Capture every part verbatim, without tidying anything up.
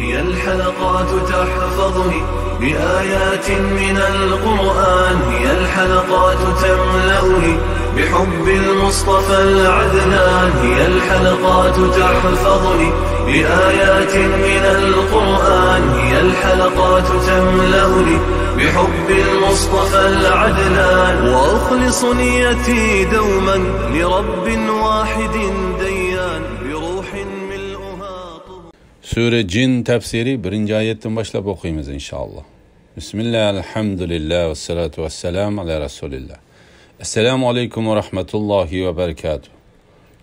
هي الحلقات تحفظني بآيات من القرآن، هي الحلقات تملأني بحب المصطفى العدنان، هي الحلقات تحفظني بآيات من القرآن، هي الحلقات تملأني بحب المصطفى العدنان، وأخلص نيتي دوما لرب واحد ديان، بروح ملؤها طهر. سۈرە جىن تەپسىرى بىرىنچى ئايەتتىن باشلاپ ئوقۇيمىز، ئىنشائاللا. بىسمىللا، ئەلھەمدۇلىللا، ۋەسسالاتۇ ۋەسسالامۇ ئەلا رەسۇلىللا. ئەسسالامۇ ئەلەيكۇم ۋە رەھمەتۇللاھى ۋە بەرىكاتۇھ.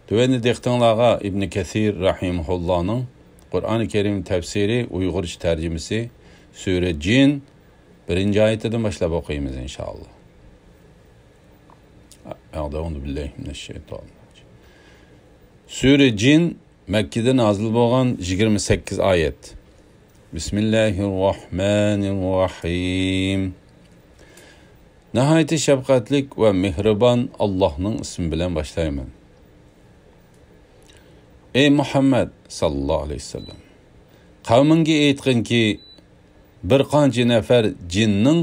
تۆۋەندە دىققىتىڭلارغا ئىبنى كەسىر رەھىمەھۇللانىڭ قۇرئانى كەرىم تەپسىرى ئۇيغۇرچە تەرجىمىسى سۈرە جىن بىرىنچى ئايىتىدىن باشلاپ ئوقۇيمىز، ئىنشائاللا. ئەئۇزۇ بىللاھى مىنەششەيتانىررەجىم. سۈرە جىن مەككىدە نازىل بولغان يىگىرمە سەككىز ئايەت. بىسمىللاھىررەھمانىررەھىم. ناھايىتى شەپقەتلىك ۋە مېھرىبان ئاللاھنىڭ ئىسمى بىلەن باشلايمەن. ئەي مۇھەممەد ساللاللاھۇ ئەلەيھى ۋەسەللەم، قەۋمىڭگە ئېيتقىنكى، بىر قانچە نەپەر جىننىڭ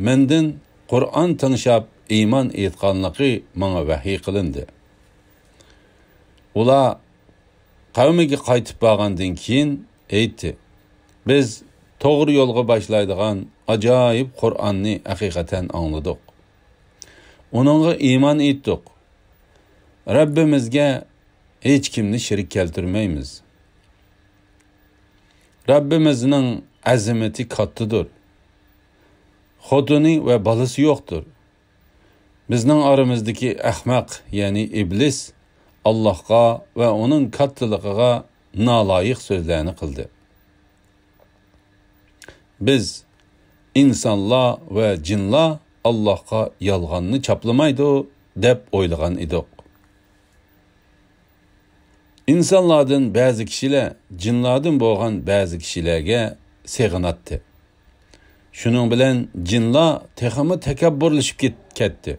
مەندىن قۇرئان تىڭشاپ ئىمان ئېيتقانلىقى ماڭا ۋەھىي قىلىندى. ئۇلار قەۋمىگە قايتىپ بارغاندىن كېيىن ئېيتتى، بىز توغرا يولغا باشلايدىغان ئاجايىپ قۇرئاننى ھەقىقەتەن ئاڭلىدۇق. ئۇنىڭغا ئىمان ئېيتتۇق. رەببىمىزگە ھېچكىمنى شېرىك كەلتۈرمەيمىز. رەببىمىزنىڭ ئەزىمىتى كاتتىدۇر. خوتۇنى ۋە بالىسى يوقتۇر. بىزنىڭ ئارىمىزدىكى ئەخمەق، يەنى ئىبلىس، ئاللاھقا ۋە ئۇنىڭ كاتتىلىقىغا نالايىق سۆزلەرنى قىلدى. بىز، ئىنسانلار ۋە جىنلار ئاللاھقا يالغاننى چاپلىمايدۇ، دەپ ئويلىغان ئىدۇق. ئىنسانلاردىن بەزى كىشىلەر جىنلاردىن بولغان بەزى كىشىلەرگە سېغىناتتى. شۇنىڭ بىلەن جىنلار تېخىمۇ تەكەببۇرلىشىپ كېت-، كەتتى.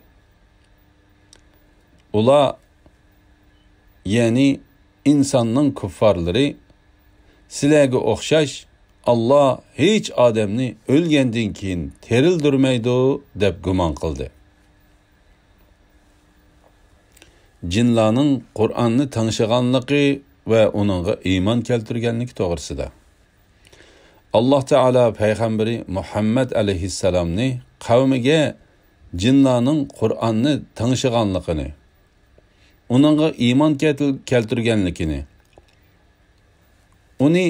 ئۇلار، يەنى ئىنساننىڭ كۇففارلىرى، سىلەرگە ئوخشاش، ئاللا ھېچ ئادەمنى ئۆلگەندىن كېيىن تىرىلدۈرمەيدۇ، دەپ گۇمان قىلدى. جىنلارنىڭ قۇرئاننى تىڭشىغانلىقى ۋە ئۇنىڭغا ئىمان كەلتۈرگەنلىكى توغرىسىدا. ئاللا تائالا پەيغەمبىرى مۇھەممەد ئەلەيھىسسالامنى قەۋمىگە جىنلارنىڭ قۇرئاننى تىڭشىغانلىقىنى، ئۇنىڭغا ئىمان كەتىل-، كەلتۈرگەنلىكىنى، ئۇنى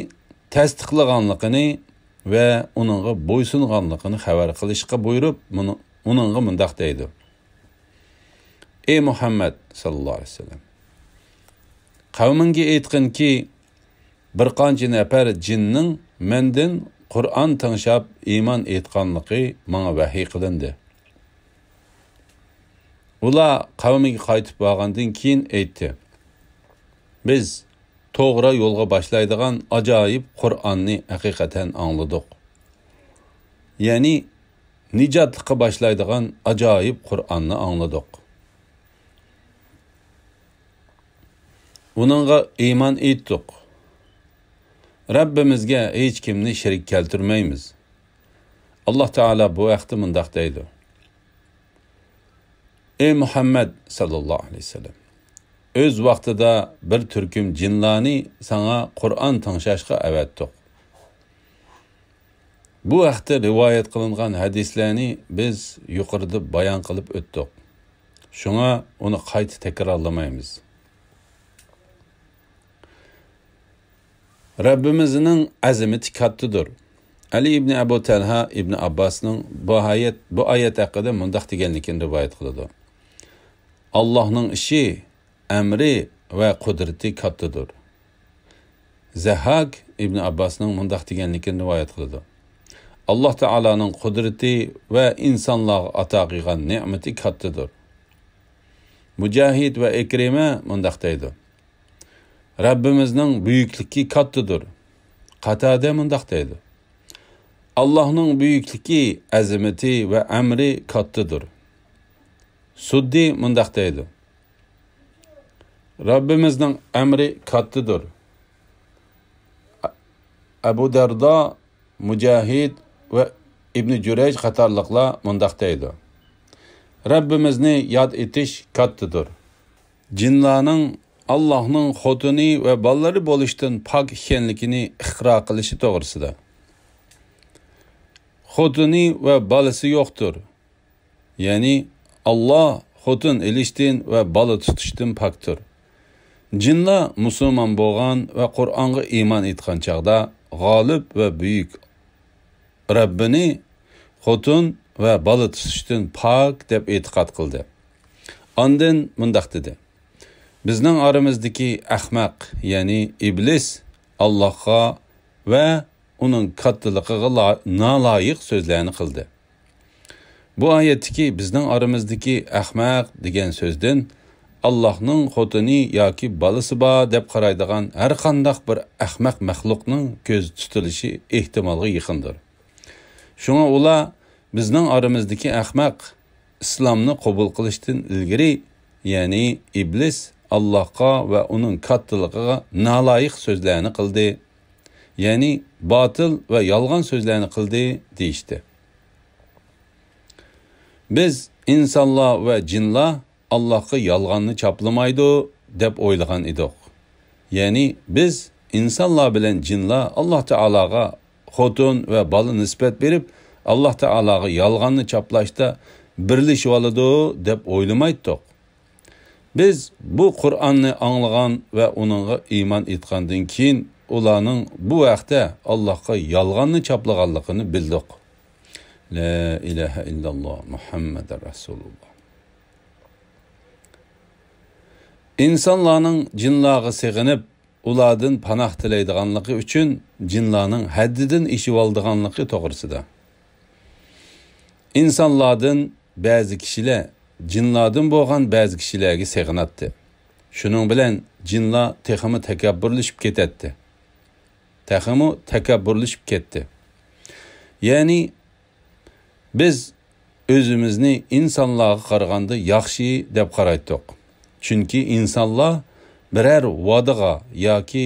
تەستىقلىغانلىقىنى ۋە ئۇنىڭغا بويسۇنغانلىقىنى خەۋەر قىلىشقا بۇيرۇپ، مۇنى-، ئۇنىڭغا مۇنداق دەيدۇ: ئەي مۇھەممەد ساللاللاھۇ ئەلەيھى ۋەسەللەم، قەۋمىڭگە ئېيتقىنكى، بىر قانچە نەپەر جىننىڭ مەندىن قۇرئان تىڭشاپ ئىمان ئېيتقانلىقى ماڭا ۋەھىي قىلىندى. ئۇلار قەۋمىگە قايتىپ بارغاندىن كېيىن ئېيتتى: بىز توغرا يولغا باشلايدىغان ئاجايىپ قۇرئاننى ھەقىقەتەن ئاڭلىدۇق. يەنى نىجاتلىققا باشلايدىغان ئاجايىپ قۇرئاننى ئاڭلىدۇق. ئۇنىڭغا ئىمان ئېيتتۇق. رەببىمىزگە ھېچكىمنى شېرىك كەلتۈرمەيمىز. ئاللا تائالا بۇ ھەقتە مۇنداق دەيدۇ: ئەي مۇھەممەد ساللاللاھۇ ئەلەيھى ۋەسەللەم، ئۆز ۋاقتىدا بىر تۈركۈم جىنلارنى ساڭا قۇرئان تىڭشاشقا ئەۋەتتۇق. بۇ ھەقتە رىۋايەت قىلىنغان ھەدىسلەرنى بىز يۇقىرىدا بايان قىلىپ ئۆتتۇق. شۇڭا ئۇنى قايتا تەكرارلىمايمىز. رەببىمىزنىڭ ئەزىمىتى كاتتىدۇر. ئەلى ئىبنى ئەبۇ تەلھا ئىبنى ئابباسنىڭ بۇ ئايەت، بۇ ئايەت ھەققىدە مۇنداق دېگەنلىكىنى رىۋايەت قىلىدۇ: ئاللاھنىڭ ئىشى، ئەمرى ۋە قۇدرىتى كاتتىدۇر. زەھھاك ئىبنى ئابباسنىڭ مۇنداق دېگەنلىكىنى رىۋايەت قىلىدۇ: ئاللا تائالانىڭ قۇدرىتى ۋە ئىنسانلارغا ئاتا قىلغان نېمىتى كاتتىدۇر. مۇجاھىد ۋە ئىكرىمە مۇنداق دەيدۇ: رەببىمىزنىڭ بۈيۈكلۈكى كاتتىدۇر. قاتادە مۇنداق دەيدۇ: ئاللاھنىڭ بۈيۈكلۈكى، ئەزىمىتى ۋە ئەمرى كاتتىدۇر. سۇددى مۇنداق دەيدۇ: رەببىمىزنىڭ ئەمرى كاتتىدۇر. ئەبۇ دەردا، مۇجاھىد ۋە ئىبنى جۈرەيج قاتارلىقلار مۇنداق دەيدۇ: رەببىمىزنى ياد ئېتىش كاتتىدۇر. جىنلارنىڭ ئاللاھنىڭ خوتۇنى ۋە بالىلىرى بولۇشتىن پاك ئىكەنلىكىنى ئىقرار قىلىشى توغرىسىدا. خوتۇنى ۋە بالىسى يوقتۇر. يەنى ئاللاھ خوتۇن ئېلىشتىن ۋە بالا تۇتۇشتىن پاكتۇر. جىنلار مۇسۇلمان بولغان ۋە قۇرئانغا ئىمان ئېيتقان چاغدا غالىب ۋە بۈيۈك رەببىنى خوتۇن ۋە بالا تۇتۇشتىن پاك دەپ ئېتىقاد قىلدى. ئاندىن مۇنداق دېدى: بىزنىڭ ئارىمىزدىكى ئەخمەق، يەنى ئىبلىس، ئاللاھقا ۋە ئۇنىڭ كاتتىلىقىغا لا-، نالايىق سۆزلەرنى قىلدى. بۇ ئايەتتىكى «بىزنىڭ ئارىمىزدىكى ئەخمەق» دېگەن سۆزدىن ئاللاھنىڭ خوتۇنى ياكى بالىسى بار دەپ قارايدىغان ھەرقانداق بىر ئەخمەق مەخلۇقنىڭ كۆزدە تۇتۇلۇشى ئېھتىمالغا يېقىندۇر. شۇڭا ئۇلار «بىزنىڭ ئارىمىزدىكى ئەخمەق» ئىسلامنى قوبۇل قىلىشتىن ئىلگىرى، يەنى ئىبلىس ئاللاھقا ۋە ئۇنىڭ كاتتىلىقىغا نالايىق سۆزلەرنى قىلدى، يەنى باتىل ۋە يالغان سۆزلەرنى قىلدى دېيىشتى. بىز ئىنسانلار ۋە جىنلار ئاللاھقا يالغاننى چاپلىمايدۇ دەپ ئويلىغان ئىدۇق. يەنى بىز ئىنسانلار بىلەن جىنلار ئاللاھ تائالاغا خوتۇن ۋە بالا نىسبەت بېرىپ، ئاللاھ تائالاغا يالغاننى چاپلاشتا بىرلىشىۋالىدۇ دەپ ئويلىمايتتۇق. بىز بۇ قۇرئاننى ئاڭلىغان ۋە ئۇنىڭغا ئىمان ئېيتقاندىن كېيىن، ئۇلارنىڭ بۇ ھەقتە ئاللاھقا يالغاننى چاپلىغانلىقىنى بىلدۇق. لا ئىلاھە ئىللاللاھ، مۇھەممەدۇر رەسۇلۇللاھ. ئىنسانلارنىڭ جىنلارغا سېغىنىپ، ئۇلاردىن پاناھ تىلەيدىغانلىقى ئۈچۈن جىنلارنىڭ ھەددىدىن ئېشىۋالىدىغانلىقى توغرىسىدا. ئىنسانلاردىن بەزى كىشىلەر جىنلاردىن بولغان بەزى كىشىلەرگە سېغىناتتى. شۇنىڭ بىلەن جىنلار تېخىمۇ تەكەببۇرلىشىپ كېتەتتى. تېخىمۇ تەكەببۇرلىشىپ كەتتى. يەنى بىز ئۆزىمىزنى ئىنسانلارغا قارىغاندا ياخشى دەپ قارايتتۇق. چۈنكى ئىنسانلار بىرەر ۋادىغا ياكى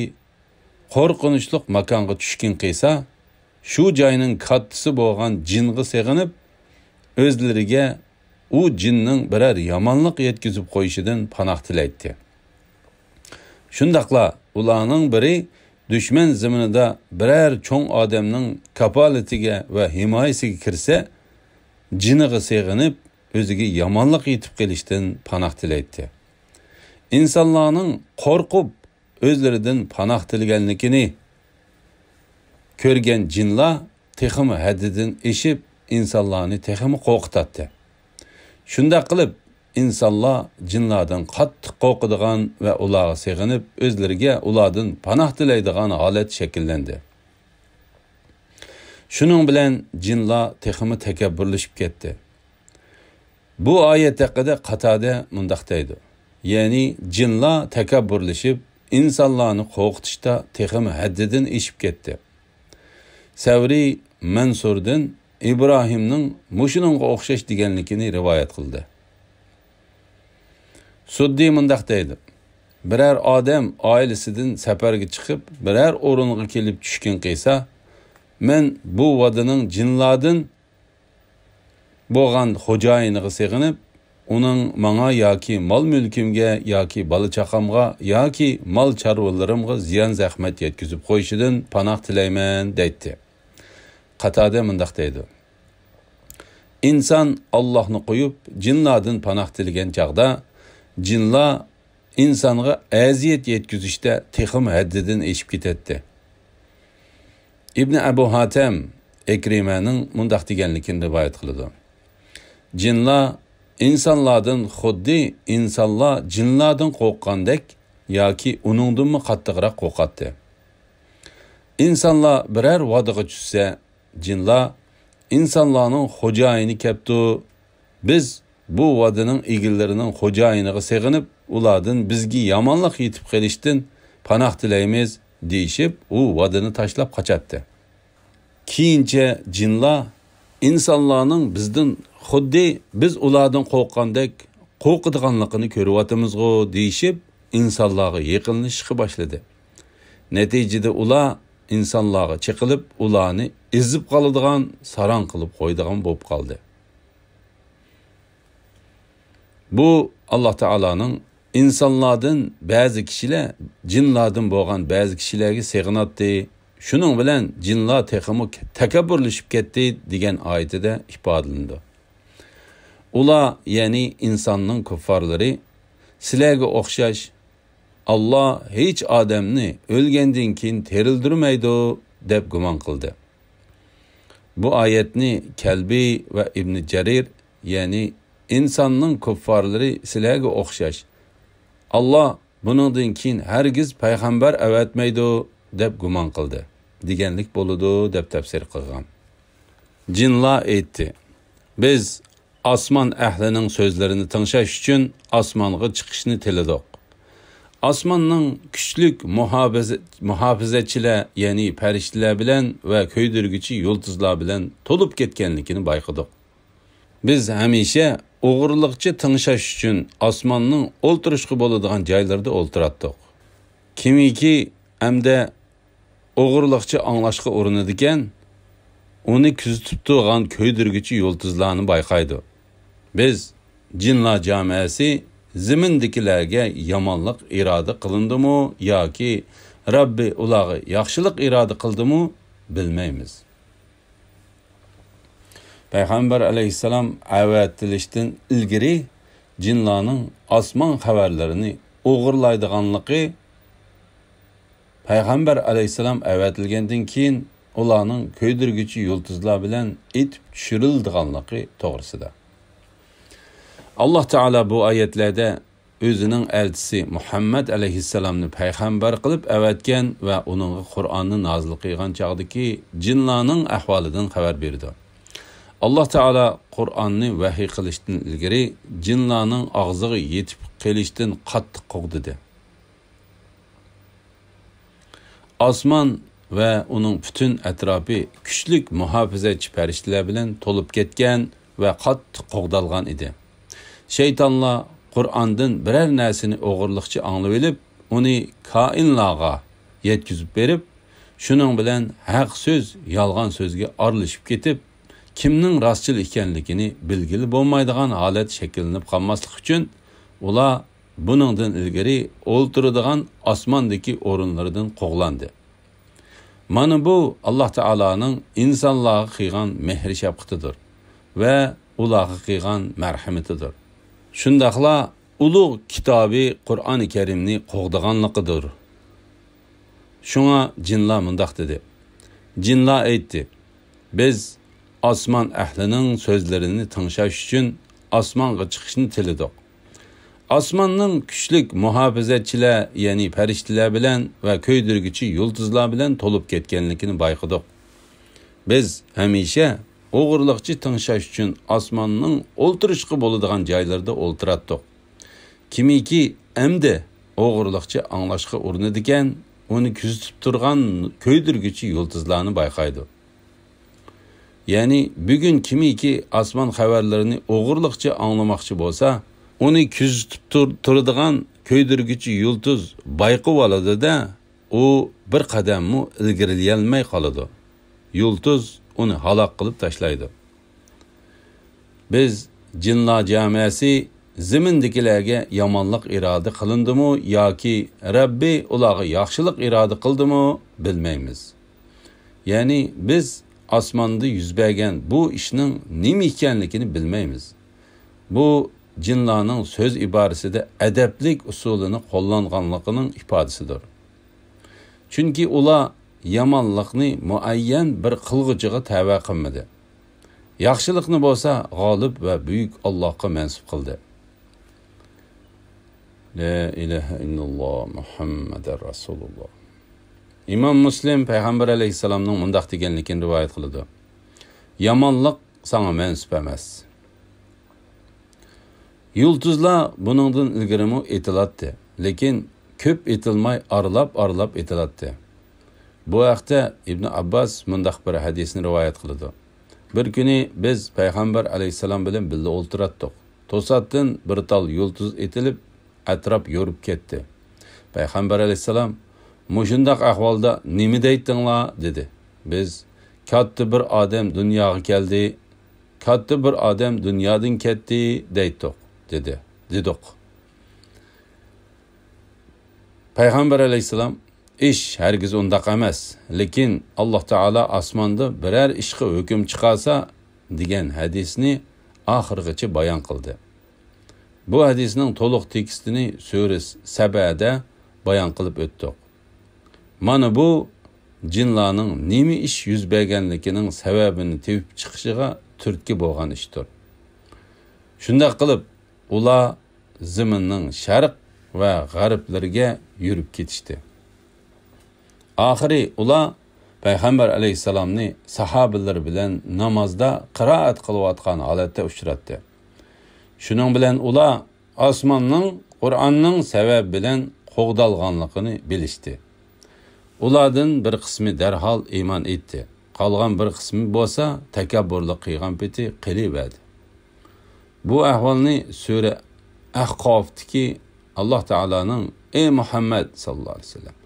قورقۇنچلۇق ماكانغا چۈشكۈن قىلسا، شۇ جاينىڭ كاتتىسى بولغان جىنغا سېغىنىپ، ئۆزلىرىگە ئۇ جىننىڭ بىرەر يامانلىق يەتكۈزۈپ قويۇشىدىن پاناھ تىلەيتتى. شۇنداقلا ئۇلارنىڭ بىرى دۈشمەن زېمىنىدا بىرەر چوڭ ئادەمنىڭ كاپالىتىگە ۋە ھىمايىسىگە كىرسە، جىنىغا سېغىنىپ، ئۆزىگە يامانلىق يېتىپ قېلىشتىن پاناھ تىلەيتتى. ئىنسانلارنىڭ قورقۇپ، ئۆزلىرىدىن پاناھ تىلىگەنلىكىنى كۆرگەن جىنلار تېخىمۇ ھەددىدىن ئېشىپ، ئىنسانلارنى تېخىمۇ قورقۇتاتتى. شۇنداق قىلىپ، ئىنسانلار جىنلاردىن قاتتىق قورقىدىغان ۋە ئۇلارغا سېغىنىپ، ئۆزلىرىگە ئۇلاردىن پاناھ تىلەيدىغان ھالەت شەكىللەندى. شۇنىڭ بىلەن جىنلار تېخىمۇ تەكەببۇرلىشىپ كەتتى. بۇ ئايەت ھەققىدە قاتادە مۇنداق دەيدۇ: يەنى جىنلار تەكەببۇرلىشىپ، ئىنسانلارنى قورقۇتۇشتا تېخىمۇ ھەددىدىن ئېشىپ كەتتى. سەۋرى مەنسۇردىن ئىبراھىمنىڭ مۇشۇنىڭغا ئوخشاش دېگەنلىكىنى رىۋايەت قىلدى. سۇددى مۇنداق دەيدۇ: بىرەر ئادەم ئائىلىسىدىن سەپەرگە چىقىپ، بىرەر ئورۇنغا كېلىپ چۈشكۈن قىلسا، مەن بۇ ۋادىنىڭ جىنلاردىن بولغان خوجايىنىغا سېغىنىپ، ئۇنىڭ ماڭا ياكى مال-مۈلكۈمگە ياكى بالا-چاقامغا ياكى مال-چارۋىلىرىمغا زىيان-زەخمەت يەتكۈزۈپ قويۇشىدىن پاناھ تىلەيمەن، دەيتتى. قاتادە مۇنداق دەيدۇ: ئىنسان ئاللاھنى قويۇپ، جىنلاردىن پاناھ تىلىگەن چاغدا، جىنلار ئىنسانغا ئەزىيەت يەتكۈزۈشتە تېخىمۇ ھەددىدىن ئېشىپ كېتەتتى. ئىبنى ئەبۇ ھاتەم ئىكرىمەنىڭ مۇنداق دېگەنلىكىنى رىۋايەت قىلىدۇ: جىنلار ئىنسانلاردىن خۇددى ئىنسانلار جىنلاردىن قورققاندەك ياكى ئۇنىڭدىنمۇ قاتتىقراق قورقاتتى. ئىنسانلار بىرەر ۋادىغا چۈشسە، جىنلار: «ئىنسانلارنىڭ خوجايىنى كەپتۇ، بىز بۇ ۋادىنىڭ ئىگىلىرىنىڭ خوجايىنىغا سېغىنىپ، ئۇلاردىن بىزگە يامانلىق يېتىپ قېلىشتىن پاناھ تىلەيمىز» دېيىشىپ، ئۇ ۋادىنى تاشلاپ قاچاتتى. كېيىنچە جىنلار: «ئىنسانلارنىڭ بىزدىن خۇددى بىز ئۇلاردىن قورققاندەك قورقىدىغانلىقىنى كۆرۈۋاتىمىزغۇ» دېيىشىپ، ئىنسانلارغا يېقىنلىشىشقا باشلىدى. نەتىجىدە ئۇلار ئىنسانلارغا چېقىلىپ، ئۇلارنى ئېزىپ قالىدىغان، ساراڭ قىلىپ قويىدىغان بولۇپ قالدى. بۇ ئاللا تائالانىڭ ئىنسانلاردىن بەزى كىشىلەر جىنلاردىن بولغان بەزى كىشىلەرگە سېغىناتتى، شۇنىڭ بىلەن جىنلار تېخىمۇ تەكەببۇرلىشىپ كەتتى دېگەن ئايىتىدە ئىپادىلىنىدۇ. ئۇلار، يەنى ئىنساننىڭ كۇففارلىرى، سىلەرگە ئوخشاش، ئاللا ھېچ ئادەمنى ئۆلگەندىن كېيىن تىرىلدۈرمەيدۇ، دەپ گۇمان قىلدى. بۇ ئايەتنى كەلبى ۋە ئىبنى جەرىر، يەنى ئىنساننىڭ كۇففارلىرى سىلەرگە ئوخشاش، ئاللا بۇنىڭدىن كېيىن ھەرگىز پەيغەمبەر ئەۋەتمەيدۇ، دەپ گۇمان قىلدى، دېگەنلىك بولىدۇ، دەپ تەپسىر قىلغان. جىنلار ئېيتتى، بىز ئاسمان ئەھلىنىڭ سۆزلىرىنى تىڭشاش ئۈچۈن ئاسمانغا چىقىشنى تىلىدۇق. ئاسماننىڭ كۈچلۈك مۇھاپىزە-، مۇھاپىزەتچىلەر، يەنى پەرىشتىلەر بىلەن ۋە كۆيدۈرگۈچى يۇلتۇزلار بىلەن تولۇپ كەتكەنلىكىنى بايقىدۇق. بىز ھەمىشە ئوغرىلىقچە تىڭشاش ئۈچۈن ئاسماننىڭ ئولتۇرۇشقا بولىدىغان جايلىرىدا ئولتۇراتتۇق. كىمكى ئەمدى ئوغرىلىقچە ئاڭلاشقا ئۇرۇنىدىكەن، ئۇنى كۆزىتىپ تۇرغان كۆيدۈرگۈچى يۇلتۇزلارنى بايقايدۇ. بىز، جىنلار جامەسى، زېمىندىكىلەرگە يامانلىق ئىرادە قىلىندىمۇ ياكى رەببى ئۇلارغا ياخشىلىق ئىرادە قىلدىمۇ بىلمەيمىز. پەيغەمبەر ئەلەيھىسسالام ئەۋەتىلىشتىن ئىلگىرى جىنلارنىڭ ئاسمان خەۋەرلىرىنى ئوغرىلايدىغانلىقى، پەيغەمبەر ئەلەيھىسسالام ئەۋەتىلگەندىن كېيىن ئۇلارنىڭ كۆيدۈرگۈچى يۇلتۇزلار بىلەن ئېتىپ چۈشۈرۈلىدىغانلىقى توغرىسىدا. ئاللا تائالا بۇ ئايەتلەردە ئۆزىنىڭ ئەلچىسى مۇھەممەد ئەلەيھىسسالامنى پەيغەمبەر قىلىپ ئەۋەتكەن ۋە ئۇنىڭغا قۇرئاننى نازىل قىلغان چاغدىكى جىنلارنىڭ ئەھۋالىدىن خەۋەر بېرىدۇ. ئاللا تائالا قۇرئاننى ۋەھىي قىلىشتىن ئىلگىرى جىنلارنىڭ ئاغزىغا يېتىپ قېلىشتىن قاتتىق قوغدىدى. ئاسمان ۋە ئۇنىڭ پۈتۈن ئەتراپى كۈچلۈك مۇھاپىزەتچى پەرىشتىلەر بىلەن تولۇپ كەتكەن ۋە قاتتىق قوغدالغان ئىدى. شەيتانلار قۇرئاندىن بىرەر نەرسىنى ئوغرىلىقچە ئاڭلىۋېلىپ، ئۇنى كائىنلارغا يەتكۈزۈپ بېرىپ، شۇنىڭ بىلەن ھەق سۆز يالغان سۆزگە ئارىلىشىپ كېتىپ، كىمنىڭ راستچىل ئىكەنلىكىنى بىلگىلى بولمايدىغان ھالەت شەكىللىنىپ قالماسلىق ئۈچۈن، ئۇلار بۇنىڭدىن ئىلگىرى ئولتۇرىدىغان ئاسماندىكى ئورۇنلىرىدىن قوغلاندى. مانا بۇ ئاللا تائالانىڭ ئىنسانلارغا قىلغان مېھرى-شەپقىتىدۇر ۋە ئۇلارغا قىلغان مەرھىمىتىدۇر. شۇنداقلا ئۇلۇغ كىتابى قۇرئانى كەرىمنى قوغدىغانلىقىدۇر. شۇڭا جىنلار مۇنداق دېدى. جىنلار ئېيتتى، بىز ئاسمان ئەھلىنىڭ سۆزلىرىنى تىڭشاش ئۈچۈن ئاسمانغا چىقىشنى تىلىدۇق. ئاسماننىڭ كۈچلۈك مۇھاپىزەتچىلەر، يەنى پەرىشتىلەر بىلەن ۋە كۆيدۈرگۈچى يۇلتۇزلار بىلەن تولۇپ كەتكەنلىكىنى بايقىدۇق. بىز ھەمىشە ئوغرىلىقچە تىڭشاش ئۈچۈن ئاسماننىڭ ئولتۇرۇشقا بولىدىغان جايلىرىدا ئولتۇراتتۇق. كىمكى ئەمدى ئوغرىلىقچە ئاڭلاشقا ئۇرۇنىدىكەن، ئۇنى كۆزىتىپ تۇرغان كۆيدۈرگۈچى يۇلتۇزلارنى بايقايدۇ. يەنى بۈگۈن كىمكى ئاسمان خەۋەرلىرىنى ئوغرىلىقچە ئاڭلىماقچى بولسا، ئۇنى كۆزىتىپ تۇر-، تۇرىدىغان كۆيدۈرگۈچى يۇلتۇز بايقىۋالىدۇ-دە، ئۇ بىر قەدەممۇ ئىلگىرىلىيەلمەي قالىدۇ. يۇلتۇز ئۇنى ھالاك قىلىپ تاشلايدۇ. بىز جىنلار جامەسى زېمىندىكىلەرگە يامانلىق ئىرادە قىلىندىمۇ ياكى رەببى ئۇلارغا ياخشىلىق ئىرادە قىلدىمۇ بىلمەيمىز. يەنى بىز ئاسماندا يۈز بەرگەن بۇ ئىشنىڭ نېمە ئىكەنلىكىنى بىلمەيمىز. بۇ جىنلارنىڭ سۆز ئىبارىسىدە ئەدەپلىك ئۇسۇلىنى قوللانغانلىقىنىڭ ئىپادىسىدۇر. چۈنكى ئۇلار يامانلىقنى مۇئەييەن بىر قىلغۇچىغا تەۋە قىلمىدى. ياخشىلىقنى بولسا غالىب ۋە بۈيۈك ئاللاھقا مەنسۇپ قىلدى. لا ئىلاھە ئىللاللا مۇھەممەدۇر رەسۇلۇللا. ئىمام مۇسلىم پەيغەمبەر ئەلەيھىسسالامنىڭ مۇنداق دېگەنلىكىنى رىۋايەت قىلىدۇ. يامانلىق ساڭا مەنسۇپ ئەمەس. يۇلتۇزلار بۇنىڭدىن ئىلگىرىمۇ ئېتىلاتتى، لېكىن كۆپ ئېتىلماي ئارىلاپ-ئارىلاپ ئېتىلاتتى. بۇ ھەقتە ئىبنى ئابباس مۇنداق بىر ھەدىسنى رىۋايەت قىلىدۇ. بىر كۈنى بىز پەيغەمبەر ئەلەيھىسسالام بىلەن بىللە ئولتۇراتتۇق. توساتتىن بىر تال يۇلتۇز ئېتىلىپ، ئەتراپ يورۇپ كەتتى. پەيغەمبەر ئەلەيھىسسالام، مۇشۇنداق ئەھۋالدا نېمە دەيتتىڭلار؟ دېدى. بىز، كاتتا بىر ئادەم دۇنياغا كەلدى، كاتتا بىر ئادەم دۇنيادىن كەتتى دەيتتۇق، دېدى، دېدۇق. پەيغەمبەر ئەلەيھىسسالام، ئىش ھەرگىز ئۇنداق ئەمەس، لېكىن ئاللاھ تائالا ئاسماندا بىرەر ئىشقا ھۆكۈم چىقارسا، دېگەن ھەدىسنى ئاخىرغىچە بايان قىلدى. بۇ ھەدىسنىڭ تولۇق تېكىستىنى سۈرە سەبەدە بايان قىلىپ ئۆتتۇق. مانا بۇ جىنلارنىڭ نېمە ئىش يۈز بەرگەنلىكىنىڭ سەۋەبىنى تېپىپ چىقىشىغا تۈرتكە بولغان ئىشتۇر. شۇنداق قىلىپ، ئۇلار زېمىننىڭ شەرق ۋە غەربلىرىگە يۈرۈپ كېتىشتى. ئاخىرى ئۇلار پەيغەمبەر ئەلەيھىسسالامنى ساھابىلىرى بىلەن نامازدا قىرائەت قىلىۋاتقان ھالەتتە ئۇچراتتى. شۇنىڭ بىلەن ئۇلار ئاسماننىڭ قۇرئاننىڭ سەۋەبى بىلەن قوغدالغانلىقىنى بىلىشتى. ئۇلاردىن بىر قىسمى دەرھال ئىمان ئېيتتى، قالغان بىر قىسمى بولسا تەكەببۇرلۇق قىلغان پېتى قېلىۋەردى. بۇ ئەھۋالنى سۈرە ئەھقافتىكى ئاللاھ تائالانىڭ، ئەي مۇھەممەد ساللاللاھۇ ئەلەيھى ۋەسەللەم،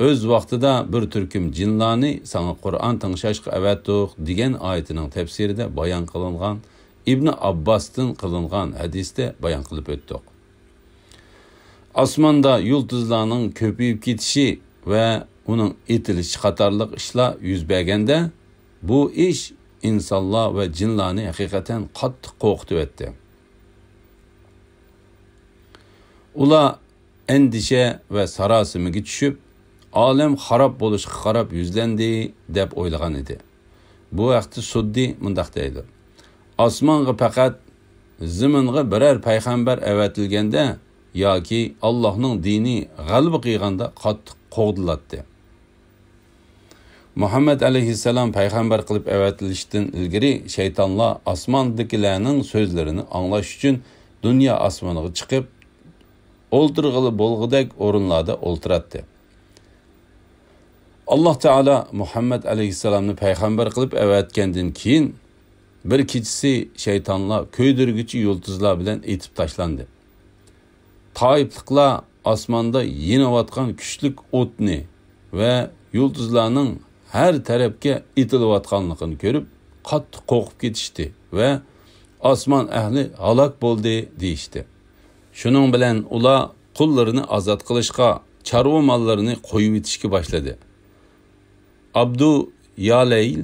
ئۆز ۋاقتىدا بىر تۈركۈم جىنلارنى ساڭا قۇرئان تىڭشاشقا ئەۋەتتۇق دېگەن ئايىتىنىڭ تەپسىرىدە بايان قىلىنغان ئىبنى ئابباستىن قىلىنغان ھەدىستە بايان قىلىپ ئۆتتۇق. ئاسماندا يۇلتۇزلارنىڭ كۆپىيىپ كېتىشى ۋە ئۇنىڭ ئېتىلىشى قاتارلىق ئىشلار يۈز بەرگەندە، بۇ ئىش ئىنسانلار ۋە جىنلارنى ھەقىقەتەن قاتتىق قورقۇتۇۋەتتى. ئۇلار ئەندىشە ۋە ساراسىمىگە چۈشۈپ، ئالەم خاراب بولۇشقا قاراپ يۈزلەندى، دەپ ئويلىغان ئىدى. بۇ ھەقتە سۇددى مۇنداق دەيدۇ: ئاسمانغا پەقەت زېمىنغا بىرەر پەيغەمبەر ئەۋەتىلگەندە ياكى ئاللاھنىڭ دىنى غەلىبە قىلغاندا قاتتىق قوغدىلاتتى. مۇھەممەد ئەلەيھىسسالام پەيغەمبەر قىلىپ ئەۋەتىلىشتىن ئىلگىرى شەيتانلار ئاسماندىكىلەرنىڭ سۆزلىرىنى ئاڭلاش ئۈچۈن دۇنيا ئاسمىنىغا چىقىپ، ئولتۇرغىلى بولغۇدەك ئورۇنلاردا ئولتۇراتتى. ئاللاھ تائالا مۇھەممەد ئەلەيھىسسالامنى پەيغەمبەر قىلىپ ئەۋەتكەندىن كېيىن، بىر كېچىسى شەيتانلار كۆيدۈرگۈچى يۇلتۇزلار بىلەن ئېتىپ تاشلاندى. تائىپلىقلار ئاسماندا يېنىۋاتقان كۈچلۈك ئوتنى ۋە يۇلتۇزلارنىڭ ھەر تەرەپكە ئېتىلىۋاتقانلىقىنى كۆرۈپ، قاتتىق قورقۇپ كېتىشتى ۋە «ئاسمان ئەھلى ھالاك بولدى» دېيىشتى. شۇنىڭ بىلەن ئۇلار قۇللىرىنى ئازاد قىلىشقا، چارۋا ماللىرىنى قويۇۋېتىشكە باشلىدى. ئابدۇ يالەيل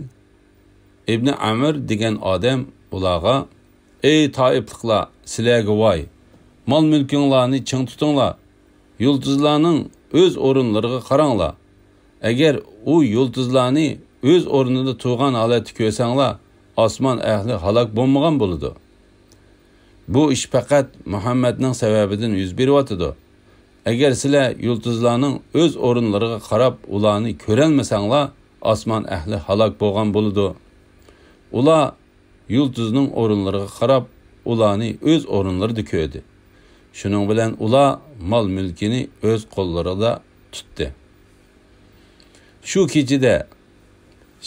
ئىبنى ئەمر دېگەن ئادەم ئۇلارغا: «ئەي تائىپلىقلار، سىلەرگە ۋاي! مال-مۈلكۈڭلارنى چىڭ تۇتۇڭلار، يۇلتۇزلارنىڭ ئۆز ئورۇنلىرىغا قاراڭلار. ئەگەر ئۇ يۇلتۇزلارنى ئۆز ئورنىدا تۇرغان ھالەتتە كۆرسەڭلار، ئاسمان ئەھلى ھالاك بولمىغان بولىدۇ. بۇ ئىش پەقەت مۇھەممەدنىڭ سەۋەبىدىن يۈز بېرىۋاتىدۇ. ئەگەر سىلەر يۇلتۇزلارنىڭ ئۆز ئورۇنلىرىغا قاراپ ئۇلارنى كۆرەلمىسەڭلار، ئاسمان ئەھلى ھالاك بولغان بولىدۇ.» ئۇلار يۇلتۇزنىڭ ئورۇنلىرىغا قاراپ، ئۇلارنى ئۆز ئورۇنلىرىدا كۆردى. شۇنىڭ بىلەن ئۇلار مال-مۈلكىنى ئۆز قوللىرىدا تۇتتى. شۇ كېچىدە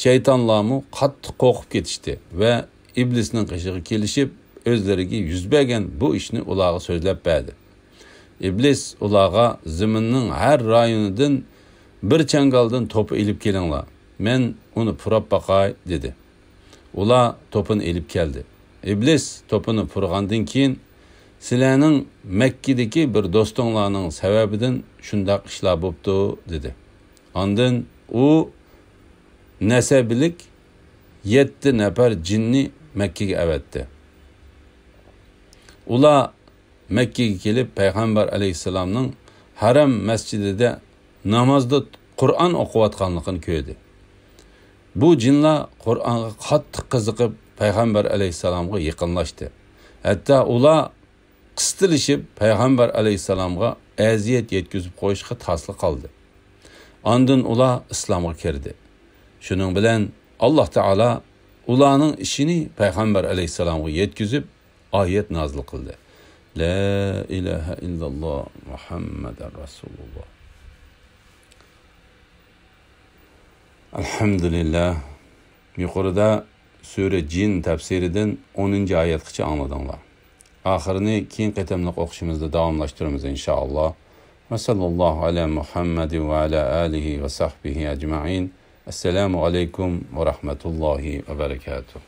شەيتانلارمۇ قاتتىق قورقۇپ كېتىشتى ۋە ئىبلىسنىڭ قېشىغا كېلىشىپ، ئۆزلىرىگە يۈز بەرگەن بۇ ئىشنى ئۇلارغا سۆزلەپ بەردى. ئىبلىس ئۇلارغا: «زېمىننىڭ ھەر رايونىدىن بىر چاڭگالدىن توپا ئېلىپ كېلىڭلار، مەن ئۇنى پۇراپ باقاي» دېدى. ئۇلار توپىنى ئېلىپ كەلدى. ئىبلىس توپىنى پۇرىغاندىن كېيىن: «سىلەرنىڭ مەككىدىكى بىر دوستۇڭلارنىڭ سەۋەبىدىن شۇنداق ئىشلار بوپتۇ» دېدى. ئاندىن ئۇ نەسەبىلىك يەتتە نەپەر جىننى مەككىگە ئەۋەتتى. ئۇلار مەككىگە كېلىپ، پەيغەمبەر ئەلەيھىسسالامنىڭ ھەرەم مەسچىتىدە نامازدا قۇرئان ئوقۇۋاتقانلىقىنى كۆردى. بۇ جىنلار قۇرئانغا قاتتىق قىزىقىپ، پەيغەمبەر ئەلەيھىسسالامغا يېقىنلاشتى. ھەتتا ئۇلار قىستىلىشىپ، پەيغەمبەر ئەلەيھىسسالامغا ئەزىيەت يەتكۈزۈپ قويۇشقا تاسلا قالدى. ئاندىن ئۇلار ئىسلامغا كىردى. شۇنىڭ بىلەن ئاللاھ تائالا ئۇلارنىڭ ئىشىنى پەيغەمبەر ئەلەيھىسسالامغا يەتكۈزۈپ، ئايەت نازىل قىلدى: «لا ئىلاھە ئىللاللاھ، مۇھەممەدەر رەسۇلۇللاھ.» ئەلھەمدۇلىللاھ. يۇقىرىدا سۈرە جىن تەپسىرىدىن ئونىنچى ئايەتكىچە ئاڭلىدىڭلار. ئاخىرىنى كېيىن قېتىملىق ئوقۇشىمىزدا داۋاملاشتۇرىمىز، ئىنشائاللاھ. وصلى الله على محمد وعلى آله وصحبه أجمعين. السلام عليكم ورحمة الله وبركاته.